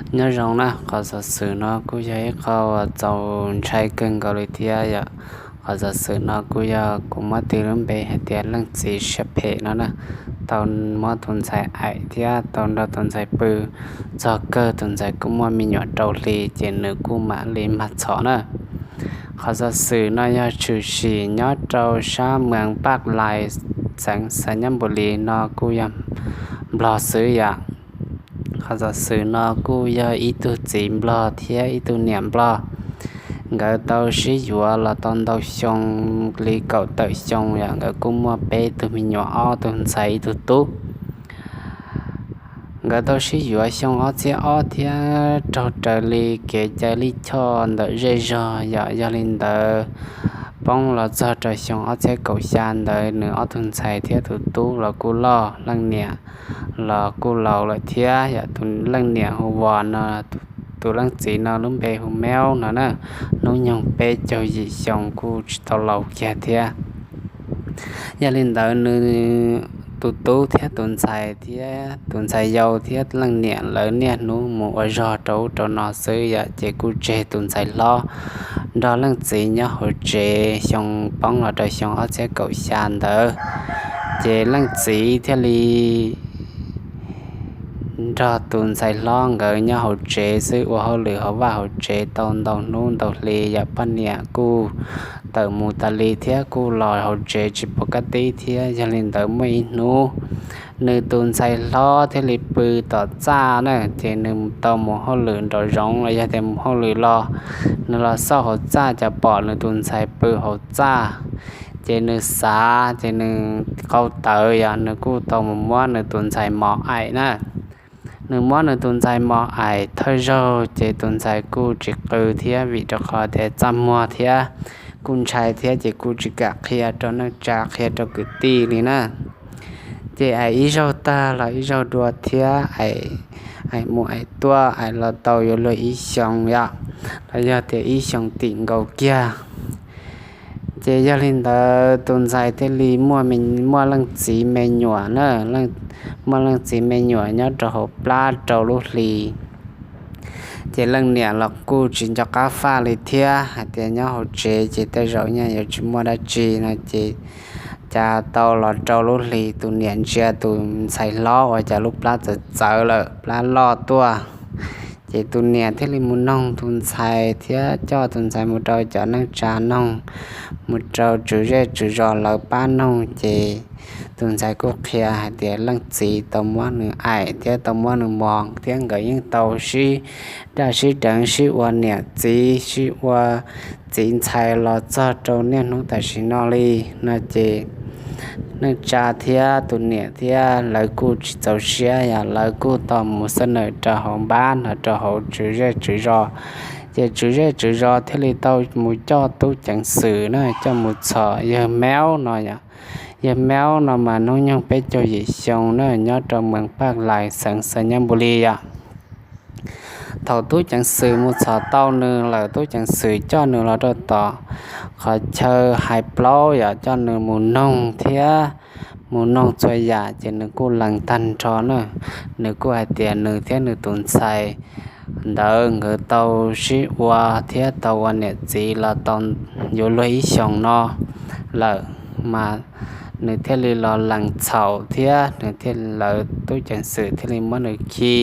Nyob zoo na, qhov xov xwm no kuj yog ib qho uas txaus ntshai kawg nkaus li thiab yom. Qhov xov xwm no kuj yog kuv muab tis lub npe hais tias leej txiv siab phem no na, tau muab tus ntxhais aim thiab tau nrog tus ntxhais pw txog kawg tus ntxhais kuj muaj me nyuam rau hli ces nws kuj mam li mag txhom na. Qhov xov xwm no yog tshwm sim nyob rau sab moos Paj Lais, xeev Xais Nyab Npus Lis no kuj yog Nplog xwb yom. Qhov xov xwm no kuj yog ib tug txiv Nplog thiab ib tug niam Nplog. Nkawd tau sib yuav los tau ntau xyoo, li kaum tawm xyoo yom, nkawd kuj muaj peb tug me nyuam, ob tug ntxhais ib tug tub. Nkawd tau sib yuav xyoo ob txhiab ob thiab raug raws li kev cai lij choj ntawm zej zog yom. Yog li ntawd, poob los txog rau xyoo ob txhiab kaum xya ntawd nws ob tug ntxhais thiab tus tub los kuj loj, leej niam los kuj laus lawm thiab yom. Tus leej niam hu Vos no, tus leej txiv no lub npe hu Meub no na, hnub nyoog peb caug yim xyoo kuj tsis tau laus kiag thiab. Yog li ntawd nws tus tub thiab tus ntxhais thiab tus ntxhais yau thiab leej niam lawv niaj hnub mus ua zog rau ub rau no xwb yom, ces kuj tseg tus ntxhais hlob nrog leej txiv nyob hauv tsev xyoo poob los rau xyoo ob txhiab kaum xya ntawd. Ces leej txiv thiaj li nrog tus ntxhais hlob nkawd nyob hauv tsev xwb, ua hauj lwm hauv vaj hauv tsev tau ntau hnub ntau hli yom. Poj niam kuj tawm mus tas li thiab kuj los hauv tsev tsis pom kab tib thiab. Yog li ntawd muaj ib hnub nws tus ntxhais hlob thiaj li pw tom txaj na, ces nws tau mus hauj lwm nraum zoov los yog tias mus hauj lwm los, nws los xauj hauv txaj cas pom nws tus ntxhais pw hauv txaj. Ces nws xav ces nws qau tawv yog nws kuj tau mus muab nws tus ntxhais mos aim na. Nws muab nws tus ntxhais mos aim thawj zaug ces tus ntxhais kuj tsis qw thiab, vim rau qhov tias txaj muag thiab kuj ntshai thiab ces kuj tsis kam qhia rau neej tsa qhia rau kwv tij li na. Ces aim ib zaug tag los ib zaug dua thiab, aim mus aim tuaj aim los tau yuav luag ib xyoos yom, los yog tias ib xyoos tim nkaus kiag. Ces yog li ntawd tus ntxhais thiaj li muaj leej txiv me nyuam na, muaj leej txiv me nyuam nyob rau hauv plab rau lub hli. Ces leej niam los kuj tsis nco qab faj li thiab, hais tias nyob hauv tsev ces tej zaum nyaj yuav tsis muaj dab tsi no ces cas tau los rau lub hli tus niam ntsia tus ntxhais hlob ua cas lub plab txawv txawv lawm, plab loj tuaj. Ces tus niam thiaj li mus noog tus ntxhais thiab coj tus ntxhais mus rau cov neej tsa noog, mus rau tswv zej tswv zos lawv pab noog ces tus ntxhais kuj qhia hais tias leej txiv tau muab nws aim thiab tau muab nws mos thiab nkawd yeej tau sib daj sib deev sib ua niam txiv sib ua txiv ntxhais los txog rau niaj hnub tam sim no li no ces neej tsa thiab tus niam thiab lawv kuj tsis txaus siab yom, lawv kuj tau mus xab nawm rau hauv npab no rau hauv tswv zej tswv zos. Ces tswv zej tswv zos thiaj li tau mus coj tub ceev xwm na coj mus txhom yawg Meub no yom. Yawg Meub no mas hnub nyoog peb caug yim xyoo na, nyob rau moos Paj Lais xeev Xais Nyab Npus Lis yom. Thaum tub ceev xwm mus txhom tau nws lawm, tub ceev xwm coj nws los rau tom qhov chaw hais plaub yom, coj nws mus noog thiab mus noog txhua yam ces nws kuj lees tag nrho na. Nws kuj hais tias nws thiab nws tus ntxhais ntawd nkawd tau sib ua thiab tau ua niam txiv los tau yuav luag ib xyoos no lawm, mas nws thiaj li los lees txhaum thiab nws thiaj, lawv tub ceev xwm thiaj li muab nws khi,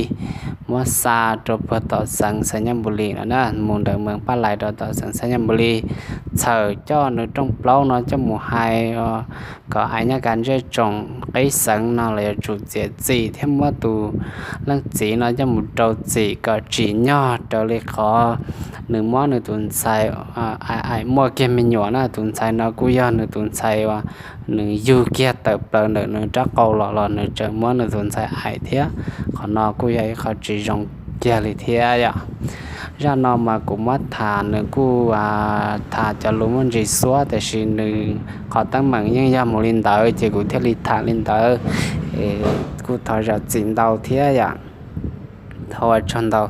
muab xa rau puag tom xeev Xais Nyab Npus Lis no na, mus ntawm moos Paj Lais rau tom xeev Xais Nyab Npus Lis, txhawm coj nws rooj plaub no coj mus hais kom ais nyob kav ntsej tsoom qib xeev no los yuav tsum txiav txim thiab muab tus leej txiv no coj mus rau txim kom tsim nyog raws li qhov nws muab nws tus ntxhais aim muaj kiag me nyuam na. Tus ntxhais no kuj yog nws tus ntxhais uas nws yug kiag tawm plaws ntawm nws rab qau los los nws tseem muab nws tus ntxhais aim thiab. Qhov no kuj yog ib qho tsis zoo kiag li thiab yom. Zaj no mas kuv muab tham nws kuj tham cov lus muaj ntsis xuab, tiam sis nws qhov teeb meem yeej yog mus li ntawd ces kuv thiaj li tham li ntawd. Kuj thov zam txim ntau thiab yom. Thov ua tsaug ntau.